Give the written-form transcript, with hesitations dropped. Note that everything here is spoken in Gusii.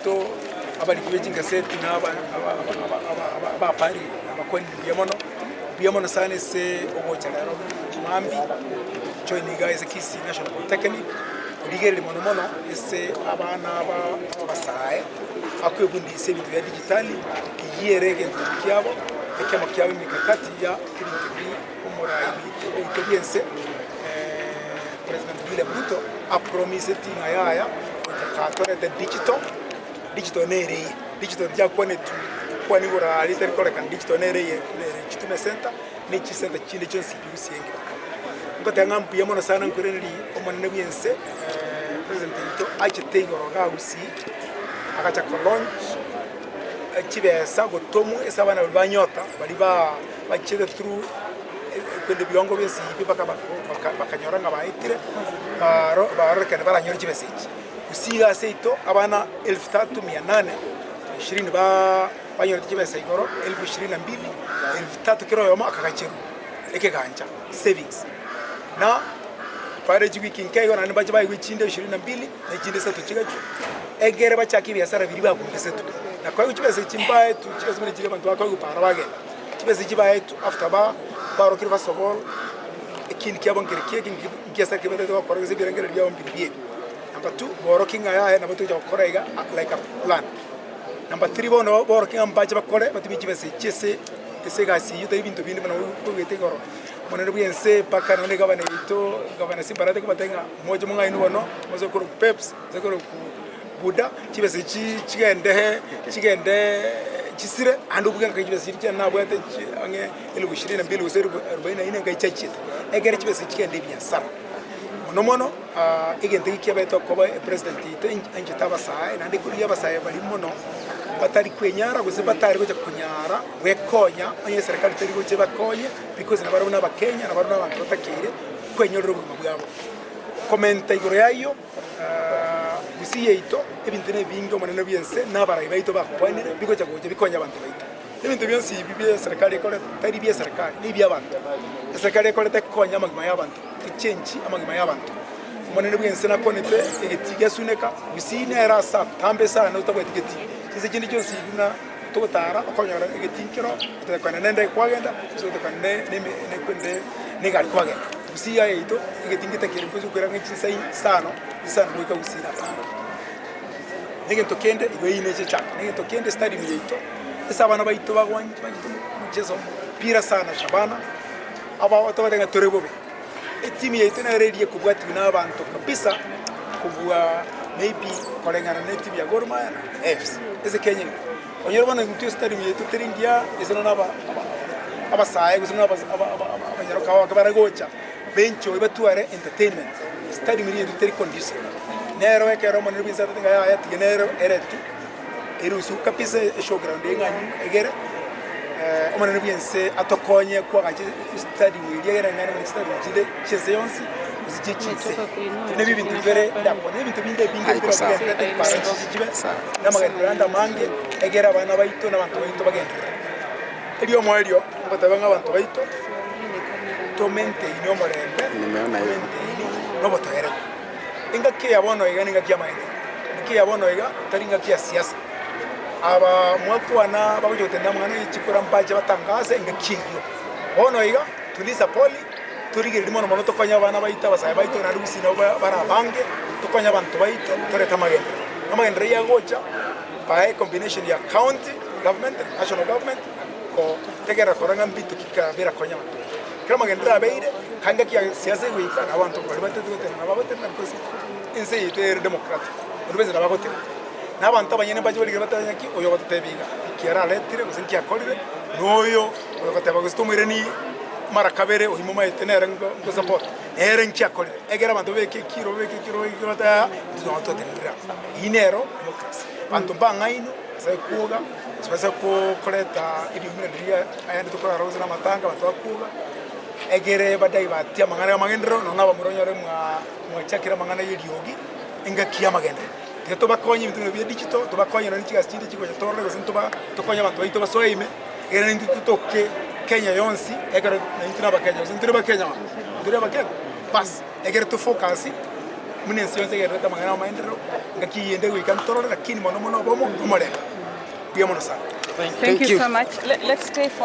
baito, abariki be chingaseti na abapari abakwani mbuya mono, mbuya mono sana ase ogocha rero mambia join iga ase Kisii National Polytechnic, korigereria mono mono ase abana aba abasae bakwebundisia ebinto bia digitali, eyio ere egento kiabo, ekemo kiabo emikakati ya ebinto bi omorai oito bwense President William Ruto apromiseti ng'a yaya goika katorete digital, digital nere eye, digital ndiakwanetwe gokwana igoro aria etari korekana digital nere eye nere chitume center ne chisenta chinde chionsi pi gusii engima. Ngoteba ng'a mbuya mono sana nkoiraneria omonene bwa ense president oito achete igoro igaa gusii agacha ko launch chibesa gotomwa ase abana baria ba nyota baria ba bachete through kende ebiwango bionsi ebi mpaka bakanyora ng'a baetire, baro barorekane baranyore chibesa echi. Gusii iga ase yaito abana elfu tatu mia nane na ishirini ba banyorete chibesa igoro elfu ishirini na mbili, elfu tatu kera oyomo akagacherwa ekegancha savings. Na bare chiwiki nke igo naende mbache baigwe echinde ishirini na mbili, na echinde isato chigachwe, egere bachake ebiasara biria bagundesetwe. Na koigwa chibesa echi mbaetwe chibesa buna chiria abanto bakoigwa para bagenda. Chibesa echi baetwe after ba barokire first of all, ekindi kiabo nkere ki eki nkiase ki batagete gokora gose ebirengererio biabo mbiri biebi. Number two, borokie ng'a yaya nabo togocha gokora iga like a plan. Number three bono borokie ng'a mbache bakore batumie chibesa echi ase ase egasi eyio tari binto binde buna oigwete igoro, omonene bwa ense mpaka nonye gavana yaito, gavana Simba Arati akobatebia ng'a moche mong'ainwe bono, moche korwa Peps, moche korwa Buda, chibesa echi chigende chigende chisire, naende obuge ng'a chibesa chiria chiane nabwate chi ang'e elfu ishirini na mbili gose elfu arubaini na inne ngai chiachiete, ekere chibesa echi chigende ebiasara. Mono mono egento eke kiabete okoba epresident oito anchete abasae naende korigia abasae baria mono batari kwenyara gose batari gocha konyara gwekonya onye eserekari teri gocha ebakonye because nabarabwo na abakenya nabarabwo na abanto batakeire kwenyorera obogima bwabo. Komenta igoro ya ayio. Gusii yaito, ebinto nebinge Omonene bw'ense na abarai baito bakwanire, bigocha gocha bikonye abanto baito. Ebinto bionsi ebi bia eserekari ekorete, tari bia eserekari, nebi abanto. Eserekari ekorete ekonya amagima ya abanto, echenchi amagima ya abanto. Omonene bw'ense nakwanete egetii giasuneka, Gusii nere ase atambe sana otabwati getii. Chinse chinde chionsi buna togotara okonyora egetii nkero, otorekane nende kwagenda, gose otorekane ne neme nekwende negari kwagenda. Gusii aya yaito, egetii ngetakeri gocha koira ng'a chinsa isano, isano goika gusii na tano. Negento kende igo eyio neche chaka, negento kende stadium yaito, ase abana baito bagwancha banchete omocheso omopira sana Shabana, aba tobate ng'a tore bobe. Etimu yaito nere eria ekobwatiwa na abanto kabisa kobua maybe koreng'ana na etimu ya Gor Mahia na AFC ase Kenya ime. Onyore bono intwe estadium yaito teri engiya gose nonya aba abasae gose nonya abanyaroka abake bare gocha benchoe batware entertainment, estadium eria yaito teri conducive. Nero ekero omonene bwe ense atete ng'a yaya tiga nero eretwe erusiwe kabisa eshowground eng'anyu egere omonene bwe ense atokonye koagacha estadium eria egere eng'ana buna chistadium chinde chi'ense yonsi gose chie chinse. Nabio ebinto bibere ndakwane, ebinto binde ebinge Aye sawa. bire para chichi chibe na amagenderero ande amange egere abana baito na abanto baito bagenderere. Erio omoerio ngoteba ng'a abanto baito to maintain omorembe, Nimeona hiyo. tomaintain na obotoereru. Engaki eye bono iga nengaki y'amagenderero, engaki eye bono iga tari engaki ya siasa. Aba mwakwana bagocha gotenena amang'ana ye chikura mbache batangase engaki eyio. Bono iga tuliza poli, torigererie mono mono tokonye abana baito abasae baito naende gusii nabo bare abange, tokonye abanto baito torete amagenderero. Amagenderero ayio agocha by combination ya county government, national government, kotegerera korora ng'a mbinto ki birakonye abanto baito. Ekero amagenderero abeire, ka engaki ya siasa egoika, na abanto baria batete gotenena nabo bagotenena because ense yaito ere democratic, onde bwensi nabo agotenena. Na abanto abanyene mbache barigere batebe ng'aki, oyo ogototebia iga, nki araretire gose nki akorire, na oyo oyogoteba gose tomoiranie mara kabere oyio momaete nere nko nkosupport, nere nki akorire. Ekero abanto babeke ekiro babeke ekiro babeke ekiro batebe aa, intwe nabo twatenenire aa. Eyio nero democracy. Abanto mbang'ainwe, ase kwoga, gose base koreta ebiombe biria ayande tokorara gose na amatanga abanto bakwoga, egere badivert amang'ana ya amagenderero nonya na abamura onyore mwa mwachakire amang'ana ya eriogi, engaki ya amagenderero. Tiga tobakonye ebinto buna bia digital, tobakonye nonye chigasi chinde chigocha torore gose ntoba tokonye abanto baito basoe ime, egere naintwe totoke Kenya yonsi, ekero naintwe na abakenya gose ntore bakenya bono, ntore abakenya? Baas, egere tofocus. Buna ense yonsi egendererete amang'ana y'amaenderero, ngaki eyende goika ntorore lakini mono mono obomo nomorembe. Mbuya mono sana. Thank you so much. Let's stay for a